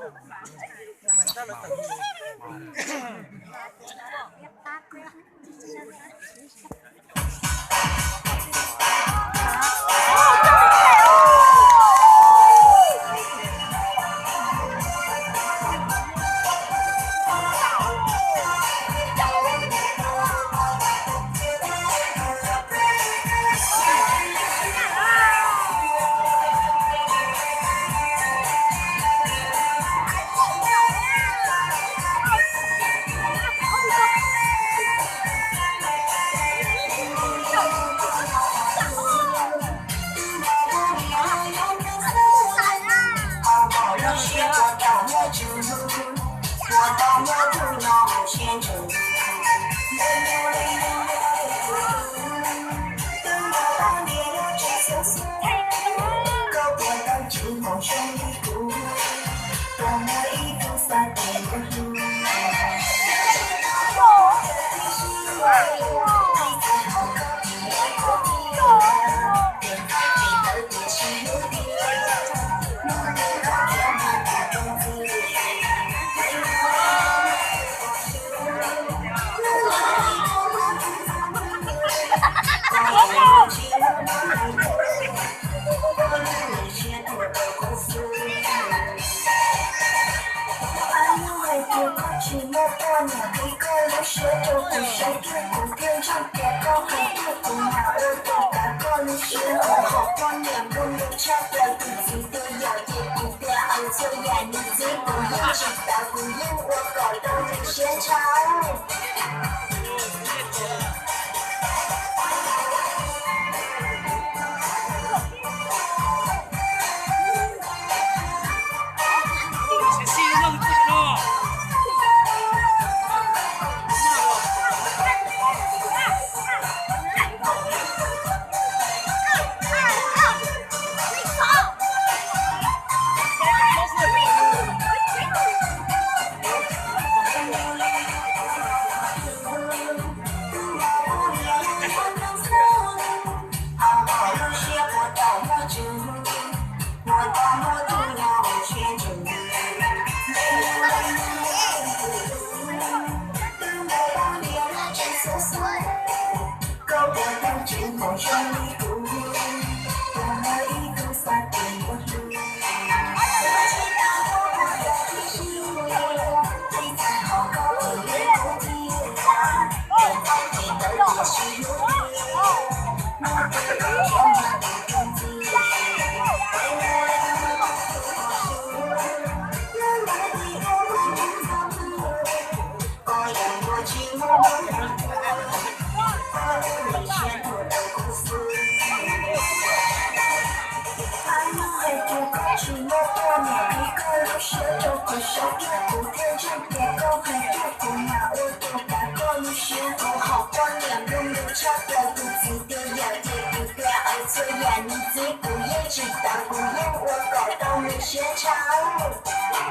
Koj tsis muaj poj niam qhib koj lub siab rau kuv saib kiag kuv thiaj ntseeg tias koj hais tiag, kuv mas ua tus kav koj lub siab. Kuv hom poj niam nplua ntu tshaj plaws, tus txiv tias yam ces kuv tias aws, txhua yam nws txib kuv yeej tsis tau, kuv yeej ua kom tau nws siab ntshai. Koj puas tau tseem npaum zoo li kuv, puas muaj ib tug xav tias yuav hlub. Tsis tau hlub kuv yog tib si, txij thaum koj ua lub kuv thiaj tas, tseem tau tsis tau tiam sis hlub tiag, muaj tus koj cov mas tus rau ntxiv. Koj tsis muaj poj niam qhib koj lub siab rau kuv saib kiag kuv thiaj ntseeg tias koj hais tiag, kuv mas ua tus kav koj lub siab. Kuv hom poj niam nplua ntu tshaj plaws, tus txiv tias yam ces kuv tias aws, txhua yam nws txib kuv yeej tsis tau, kuv yeej ua kom tau nws siab ntshai.